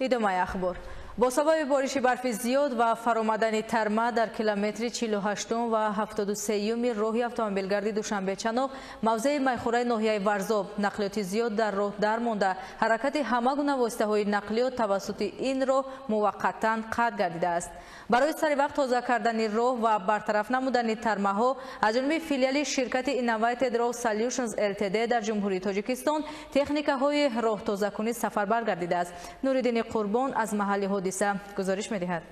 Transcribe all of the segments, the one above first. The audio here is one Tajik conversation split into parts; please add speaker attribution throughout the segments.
Speaker 1: Идомаи ахбор. Бо сабаби бориши барфи зиёд ва фаромадани тарма дар километри 48 ва 73-юми роҳи автомобилгарди Душанбе-Чаноқ, мавзеи Майхураи ноҳияи Варзоб, нақлиёти зиёд дар роҳ дармонда, ҳаракати ҳама гуна воситаҳои нақлиёт тавассути ин роҳ муваққатан қатъ гардидааст. Барои саривақт тоза кардани роҳ ва бартараф намудани тармаҳо аз ҷониби филиали ширкати Innovated Road Solutions Ltd дар Ҷумҳурии Тоҷикистон техникаҳои роҳтозакунӣ сафарбар гардидааст. Нуриддини Қурбон аз маҳалли ҳодиса гузориш медиҳад.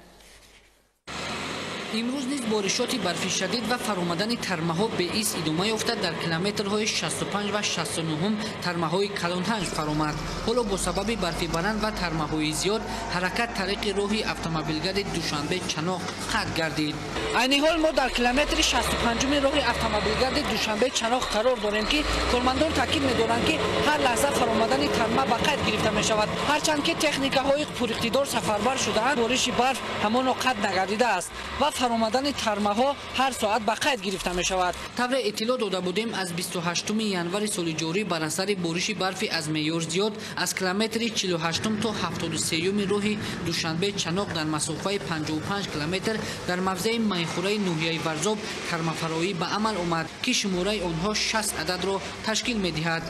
Speaker 2: Имрӯз низ боришоти барфи шадид ва фаромадани тармаҳо беиз идома ёфта, дар километрҳои 65 ва 69 тармаҳои калонҳанҷ фаромад. Ҳоло бо сабаби барфи баланд ва тармаҳои зиёд ҳаракат тариқи роҳи автомобилгарди Душанбе-Чаноқ қатъ гардид. Айни ҳол мо дар километри 65-уми роҳи автомобилгарди Душанбе-Чаноқ қарор дорем, ки кормандон таъкид медоранд, ки ҳар лаҳза фаромадани тарма ба қайд гирифта мешавад. Ҳарчанд ки техникаҳои пуриқтидор сафарбар шудаанд, бориши барф ҳамоно қатъ нагардидааст ва фаромадани тармаҳо ҳар соат ба қайд гирифта мешавад. Тавре иттилоъ дода будем, аз 28 январи соли ҷорӣ бар асари бориши барфи аз меъёр зиёд аз километри 48 то 73-юми роҳи Душанбе-Чаноқ дар масофаи 55 километр дар мавзеи Майхураи ноҳияи Варзоб тармафароӣ ба амал омад, ки шумораи онҳо 60 ададро ташкил медиҳад.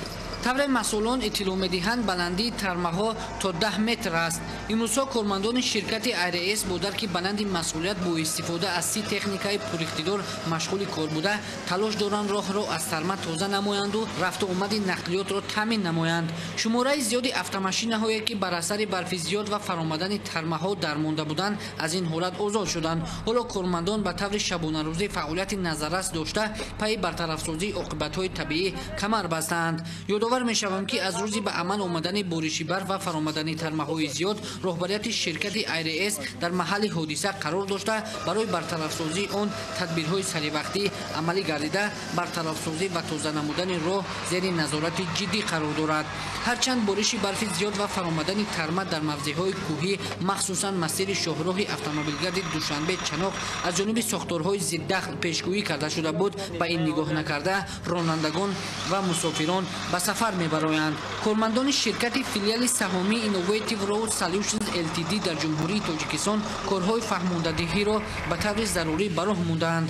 Speaker 2: Тавре масъулон иттилоъ медиҳанд, баландии тармаҳо то 10 метр аст. Имрӯзҳо кормандони ширкати АРС бо дарки баланди масъулият бо истифода аз 30 техникаи пуриқтидор машғули кор буда, талош доранд роҳро аз тарма тоза намоянду рафту омади нақлиётро таъмин намоянд. Шумораи зиёди автомашинаҳое, ки бар асари барфи зиёд ва фаромадани тармаҳо дармонда буданд, аз ин ҳолат озод шуданд. Ҳоло кормандон ба таври шабонарӯзӣ фаъолияти назаррас дошта, пайи бартарафсозии оқибатҳои табиӣ камар бастаанд. Ёдовар мешавам, ки аз рӯзи ба амал омадани бориши барф ва фаромадани тармаҳои зиёд роҳбарияти ширкати АРС дар маҳалли ҳодиса қарор дошта, барои бартарафсозии он тадбирҳои саривақтӣ амалӣ гардида, бартарафсозӣ ва тоза намудани роҳ зери назорати ҷиддӣ қарор дорад. Ҳарчанд бориши барфи зиёд ва фаромадани тарма дар мавзеъҳои кӯҳӣ, махсусан масири шоҳроҳи автомобилгарди Душанбе-Чаноқ аз ҷониби сохторҳои зиддахл пешгӯӣ карда шуда буд, ба ин нигоҳ накарда ронандагон ва мусофирон ба сафар мебароянд. Кормандони ширкати филиали саҳомии Innovative Road Solutions Ltd дар Ҷумҳурии Тоҷикистон корҳои фаҳмондадиҳиро ба таври зарурӣ ба роҳ мондаанд.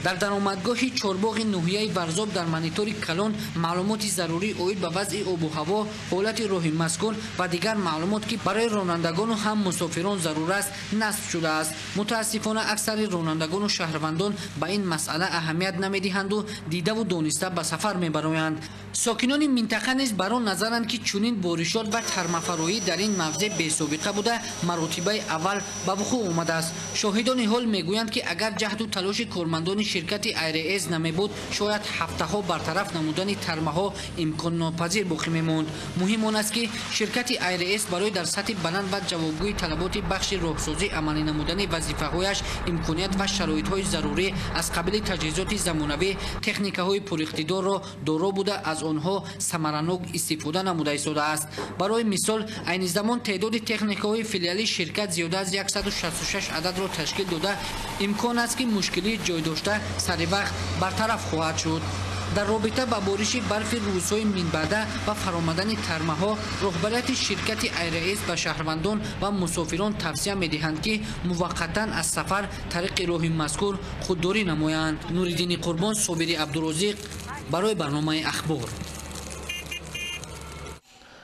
Speaker 2: Дар даромадгоҳи Чорбоғи ноҳияи Варзоб дар монитори калон маълумоти зарурӣ оид ба вазъи обу ҳаво, ҳолати роҳи мазкур ва дигар маълумот, ки барои ронандагону ҳам мусофирон зарур аст, насб шудааст. Мутаассифона, аксари ронандагону шаҳрвандон ба ин масъала аҳамият намедиҳанду дидаву дониста ба сафар мебароянд. Сокинони минтақа низ бар он назаранд, ки чунин боришот ва тармафароӣ дар ин мавзеъ бесобиқа буда, маротибаи аввал ба вуқӯъ омадааст. Шоҳидони ҳол мегӯянд, ки агар ҷаҳду талоши кормандони ширкати АРС намебуд, шояд ҳафтаҳо бартараф намудани тармаҳо имконнопазир боқӣ мемонд. Муҳим он аст, ки ширкати АРС барои дар сатҳи баланд ва ҷавобгӯи талаботи бахши роҳсозӣ амалӣ намудани вазифаҳояш имконият ва шароитҳои зарурӣ аз қабили таҷҳизоти замонавӣ, техникаҳои пуриқтидорро доро буда, аз онҳо самаранок истифода намуда истодааст. Барои мисол, айни замон теъдоди техникаҳои филиали ширкат зиёда аз 166 ададро ташкил дода, имкон аст, ки мушкилии ҷой дошта саривақт бартараф хоҳад шуд. Дар робита ба бориши барфи рӯзҳои минбаъда ва фаромадани тармаҳо роҳбарияти ширкати АРС ба шаҳрвандон ва мусофирон тавсия медиҳанд, ки муваққатан аз сафар тариқи роҳи мазкур худдорӣ намоянд. Нуриддини Қурбон, Собири Абдурозиқ барои барномаи Ахбор.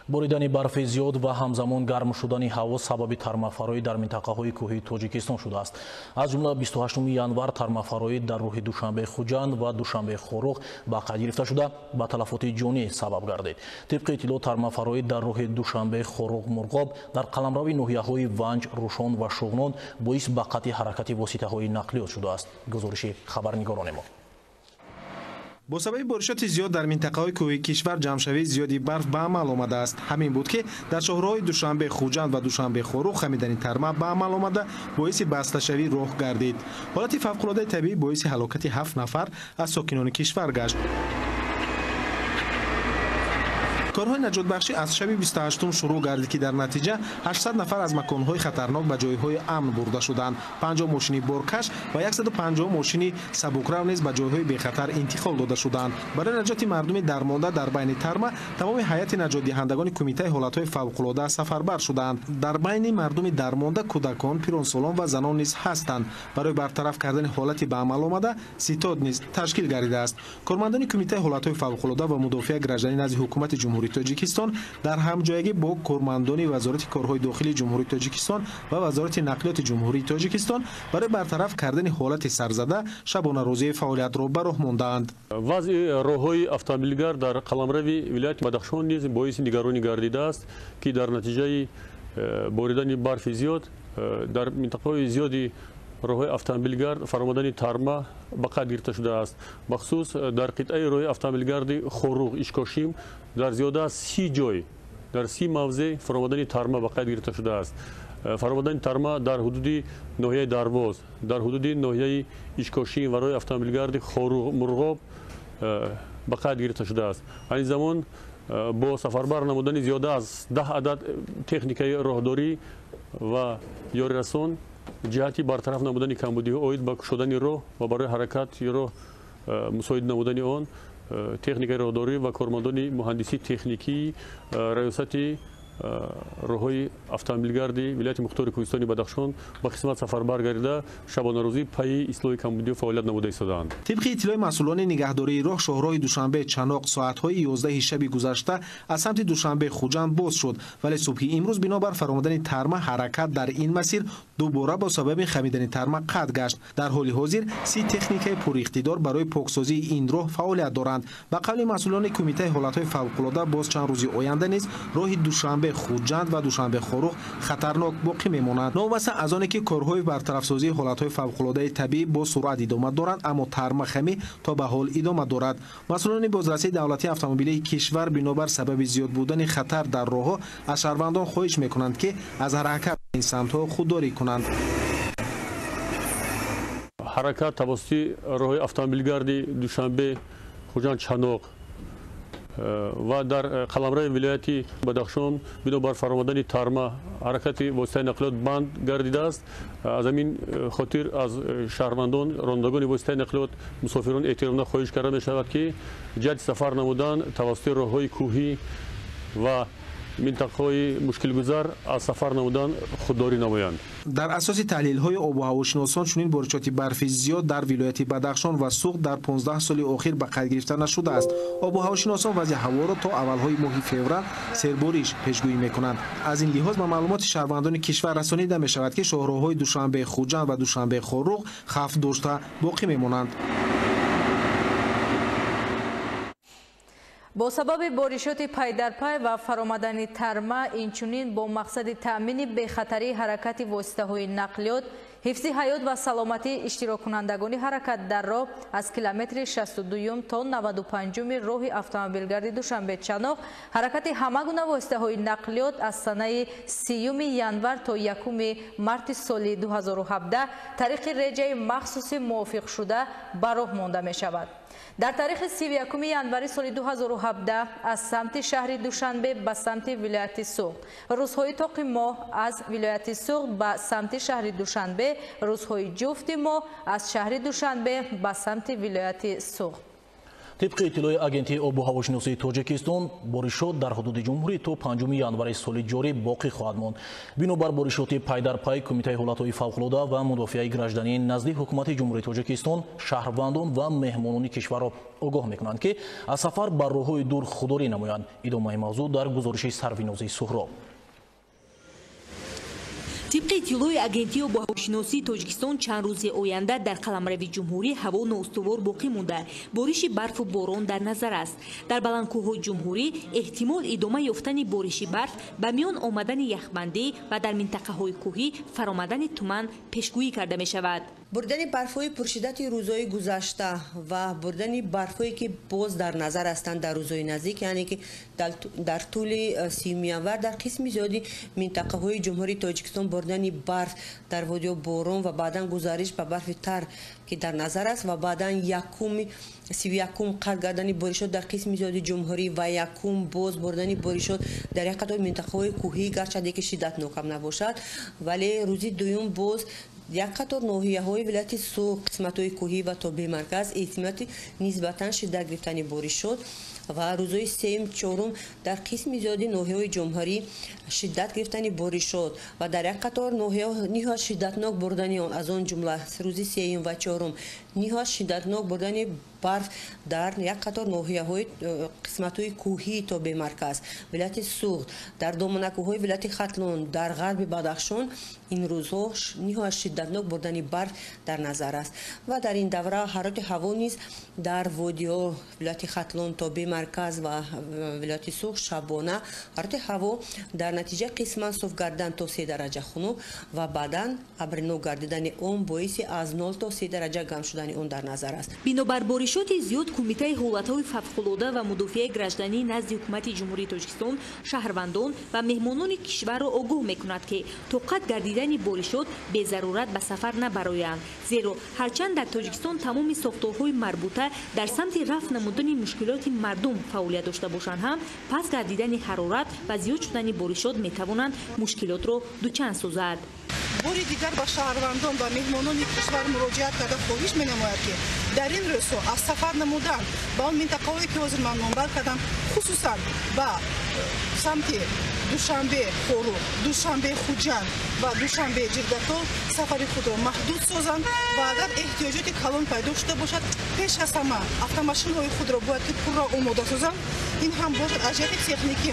Speaker 3: Боридани барфи зиёд ва ҳамзамон гарм шудани ҳаво сабаби тармафароӣ дар минтақаҳои кӯҳии Тоҷикистон шудааст. Аз ҷумла 28 январ тармафароӣ дар роҳи Душанбе-Хуҷанд ва Душанбе-Хоруғ ба қайд гирифта шуда, ба талафоти ҷонӣ сабаб гардид. Тибқи иттилоъ, тармафароӣ дар роҳи Душанбе-Хоруғ-Мурғоб дар қаламрави ноҳияҳои Ванҷ, Рӯшон ва Шуғнон боис ба қатъи ҳаракати воситаҳои нақлиёт шудааст. Гузориши хабарнигорони мо.
Speaker 4: Бо сабаби боришоти зиёд дар минтақаҳои кӯҳии кишвар ҷамъшавии зиёди барф ба амал омадааст. Ҳамин буд, ки дар шоҳроҳҳои Душанбе Хуҷанд ва Душанбе Хоруғ хамидани тарма ба амал омада, боиси басташавии роҳ гардид. Ҳолати фавқулодаи табиӣ боиси ҳалокати 7 нафар аз сокинони кишвар гашт. Корҳои наҷотбахшӣ аз шаби 28-ум шурӯъ гардид, ки дар натиҷа 800 нафар аз маконҳои хатарнок ба ҷойҳои амн бурда шуданд. 50 мошини боркаш ва 150 мошини сабукрав низ ба ҷойҳои бехатар интиқол дода шуданд. Барои наҷоти мардуми дармонда дар байни тарма тамоми ҳайати наҷотдиҳандагони Кумитаи ҳолатҳои фавқулода сафарбар шуданд. Дар байни мардуми дармонда кӯдакон, пиронсолон ва занон низ ҳастанд. Барои бартараф кардани ҳолати ба амал омада ситод низ ташкил гардидааст. Кормандони Кумитаи ҳолатҳои фавқулода ва мудофиаи гражданӣ назди Ҳукумати Ҷумҳурии Тоҷикистон дар ҳамҷоягӣ бо кормандони Вазорати корҳои дохилии Ҷумҳурии Тоҷикистон ва Вазорати нақлиёти Ҷумҳурии Тоҷикистон барои бартараф кардани ҳолати сарзада шабонарӯзии фаъолиятро ба роҳ мондаанд.
Speaker 5: Вазъи роҳҳои автомобилгард дар қаламрави вилояти Бадахшон низ боиси нигаронӣ гардидааст, ки дар натиҷаи боридани барфи зиёд дар минтақаҳои зиёди роҳҳои автомобилгард фаромадани тарма ба қайд гирифта шудааст. Махсус дар қитъаи роҳи автомобилгарди Хоруғ Ишкошим дар зиёда аз 30 ҷой, дар 30 мавзеъ фаромадани тарма ба қайд гирифта шудааст. Фаромадани тарма дар ҳудуди ноҳияи Дарвоз, дар ҳудуди ноҳияи Ишкошим ва роҳи автомобилгарди Хоруғ Мурғоб ба қайд гирифта шудааст. Айни замон бо сафарбар намудани зиёда аз 10 адад техникаи роҳдорӣ ва ёрирасон ҷиҳати бартараф намудани камбудиҳо оид ба кушодани роҳ ва барои ҳаракати роҳ мусоид намудани он техникаи роҳдорӣ ва кормандони муҳандисии техникии раёсати роҳҳои автомобилгарди вилояти мухтори Кӯҳистони Бадахшон ба қисмат сафарбар гардида шабонарӯзӣ пайи ислоҳи камбудиҳо фаъолият намуда истодаанд.
Speaker 4: Тибқи иттилои масъулони нигаҳдории роҳ, шоҳроҳи Душанбе Чаноқ соатҳои 11 шаби гузашта аз самти Душанбе Хуҷанд боз шуд, вале субҳи имрӯз бинобар фаромадани тарма ҳаракат дар ин масир дубора бо сабаби хамидани тарма қатъ гашт. Дар ҳоли ҳозир 30 техникаи пуриқтидор барои поксозии ин роҳ фаъолият доранд. Ба қавли масъулони Кумитаи ҳолатҳои фавқулода боз чанд рӯзи оянда низ роҳи Душанбе Хуҷанд ва Душанбе Хоруғ хатарнок боқӣ мемонанд. Новобаста аз оне ки корҳои бартарафсозии ҳолатҳои фавқулодаи табиӣ бо суръат идома доранд, аммо тармахамӣ то ба ҳол идома дорад. Масъулони бозрасии давлатии автомобилии кишвар бинобар сабаби зиёд будани хатар дар роҳҳо аз шаҳрвандон хоҳиш мекунанд, ки аз ҳаракат ин самтҳо худдорӣ кунанд.
Speaker 5: Ҳаракат тавассути роҳи автомобилгарди Душанбе Хуҷанд Чаноқ ва дар қаламрави вилояти Бадахшон бинобар фаромадани тарма ҳаракати воситаи нақлиёт банд гардидааст. Аз ҳамин хотир аз шаҳрвандон, ронандагони воситаи нақлиёт, мусофирон эҳтиромона хоҳиш карда мешавад, ки ҷиҳати сафар намудан тавассути роҳҳои кӯҳӣ ва минтақаҳои мушкилгузар аз сафар намудан худдорӣ намоянд.
Speaker 4: Дар асоси таҳлилҳои обуҳавошиносон чунин боришоти барфи зиёд дар вилояти Бадахшон ва Суғд дар 15 соли охир ба қайд гирифта нашудааст. Обуҳавошиносон вазъи ҳаворо то аввалҳои моҳи феврал сербориш пешгӯӣ мекунанд. Аз ин лиҳоз ба маълумоти шаҳрвандони кишвар расонида мешавад, ки шоҳроҳҳои Душанбе Хуҷанд ва Душанбе Хоруғ хавф дошта боқӣ мемонанд.
Speaker 1: Бо сабаби боришоти пайдарпай ва фаромадани тарма, инчунин бо мақсади таъмини бехатарии ҳаракати воситаҳои нақлиёт, ҳифзи ҳаёт ва саломатии иштироккунандагони ҳаракат дар роҳ аз километри 62 то 95 роҳи автомобилгарди Душанбе Чаноқ ҳаракати ҳама гуна воситаҳои нақлиёт аз санаи 30 январ то 1 марти соли 2017 тариқи реҷаи махсуси мувофиқшуда ба роҳ монда мешавад. Дар тарихи 31 январи соли 2017 аз самти шаҳри Душанбе ба самти вилояти Суғд, рӯзҳои тоқи моҳ аз вилояти Суғд ба самти шаҳри Душанбе, рӯзҳои ҷуфти моҳ аз шаҳри Душанбе ба самти вилояти Суғд.
Speaker 3: Тибқи иттилои Агентии обу ҳавошиносии Тоҷикистон, боришот дар ҳудуди ҷумҳурӣ то 5 январи соли ҷорӣ боқӣ хоҳад монд. Бинобар боришоти пайдарпай, Кумитаи ҳолатҳои фавқулода ва мудофиаи гражданӣ назди Ҳукумати Ҷумҳурии Тоҷикистон шаҳрвандон ва меҳмонони кишварро огоҳ мекунанд, ки аз сафар бар роҳҳои дур худдорӣ намоянд. Идомаи мавзӯъ дар гузориши Сарвинози Суҳроб.
Speaker 6: Тибқи иттилои Агентии обуҳавошиносии Тоҷикистон, чанд рӯзи оянда дар қаламрави ҷумҳурӣ ҳаво ноустувор боқӣ монда, бориши барфу борон дар назар аст. Дар баландкӯҳҳои ҷумҳурӣ эҳтимол идома ёфтани бориши барф, ба миён омадани яхбандӣ ва дар минтақаҳои кӯҳӣ фаромадани туман пешгӯӣ карда мешавад.
Speaker 7: Бурдани барфҳои пуршиддати рӯзҳои гузашта ва бурдани барфҳое ки боз дар назар ҳастанд дар рӯзҳои наздик, яъне ки дар тӯли 30 январ дар қисми зиёди минтақаҳои Ҷумҳурии Тоҷикистон боридани барф дар водиҳо, борон ва баъдан гузариш ба барфи тар, ки дар назар аст, ва баъдан якуми 31 қатъ гардани боришот дар қисми зиёди ҷумҳурӣ ва якум боз боридани боришот дар як қатор минтақаҳои кӯҳӣ, гарчанде ки шиддатнок ҳам набошад, вале рӯзи дуюм боз як қатор ноҳияҳои вилояти Суғд, қисматҳои кӯҳӣ ва тобеи марказ эҳтимолияти нисбатан шиддат гирифтани боришот ва рӯзҳои сеюм, чорум дар қисми зиёди ноҳияҳои ҷумҳурӣ шиддат гирифтани боришот ва дар як қатор ноҳияҳо ниҳоят шиддатнок боридани он, аз он ҷумла рӯзи сеюм ва чорум ниҳоят шиддатнок боридани барф дар як қатор ноҳияҳои қисматҳои кӯҳии тобеи марказ, вилояти Суғд, дар доманакӯҳҳои вилояти Хатлон, дар ғарби Бадахшон ин рӯзҳо ниҳоят шиддатнок боридани барф дар назар аст. Ва дар ин давра ҳарорати ҳаво низ дар водиҳо вилояти Хатлон, тобеи марказ ва вилояти Суғд шабона ҳарорати ҳаво дар натиҷа қисман суф гардан то 3 дараҷа хунук ва баъдан абринок гардидани он боиси аз 0 то 3 дараҷа гам шудани он дар назар аст.
Speaker 6: Бинобар боришоти зиёд, Кумитаи ҳолатҳои фавқулода ва мудофиаи гражданӣ назди Ҳукумати Ҷумҳурии Тоҷикистон шаҳрвандон ва меҳмонони кишварро огоҳ мекунад, ки то қатъ гардидани боришот безарурат ба сафар набароянд. Зеро ҳарчанд дар Тоҷикистон тамоми сохторҳои марбута дар самти рафъ намудани мушкилоти мардум фаъолият дошта бошанд ҳам, пас гардидани ҳарорат ва зиёд шудани боришот метавонанд мушкилотро дучанд созад.
Speaker 8: Бори дигар ба шаҳрвандон ва меҳмонони кишвар муроҷиат карда хоҳиш менамояд, ки дар ин рӯзҳо аз сафар намудан ба он минтақаҳое, ки ҳозир ман номбар кардам, хусусан ба самти Душанбе Хоруғ, Душанбе Хуҷанд ва Душанбе Ҷиргатол сафари худро маҳдуд созанд ва агар эҳтиёҷоти калон пайдо шуда бошад, пеш аз ҳама автомошинаҳои худро бояд ки пурра омода созанд. Ин ҳам бошад аз ҷиҳати техникӣ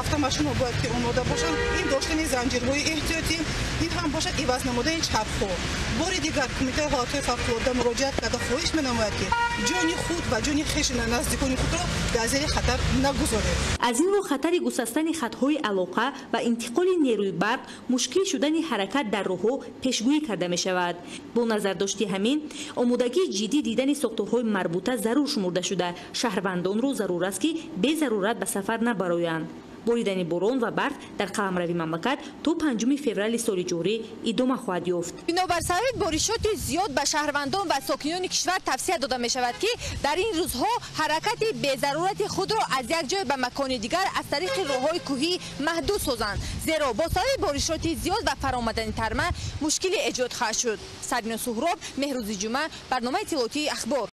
Speaker 8: автомошинаҳо бояд ки омода бошанд, ин доштани занҷирҳои эҳтиётӣ, ин ҳам бошад иваз намудани чархҳо. Бори дигар Кумитаи ҳолатҳои фавқулода муроҷиат карда хоҳиш менамояд, ки ҷони худ ва ҷони хеши наздикони худро дар зери хатар нагузоред.
Speaker 6: Аз ин рӯ хатари гусастани хатҳои алоқа ва интиқоли нерӯи барқ, мушкил шудани ҳаракат дар роҳҳо пешгӯӣ карда мешавад. Бо назардошти ҳамин, омодагии ҷиддӣ дидани сохторҳои марбута зарур шумурда шуда, шаҳрвандонро зарур аст, ки безарурат ба сафар набароянд. Боридани борон ва барф дар қаламрави мамлакат то 5 феврали соли ҷорӣ идома хоҳад ёфт.
Speaker 1: Бинобар сабаби боришоти зиёд ба шаҳрвандон ва сокинони кишвар тавсия дода мешавад, ки дар ин рӯзҳо ҳаракати безарурати худро аз як ҷой ба макони дигар аз тариқи роҳҳои кӯҳӣ маҳдуд созанд, зеро бо сабаби боришоти зиёд ва фаромадани тарма мушкиле эҷод хоҳад шуд. Сармино Суҳроб, Меҳрӯзи Ҷумъа, барномаи иттилоотии Ахбор.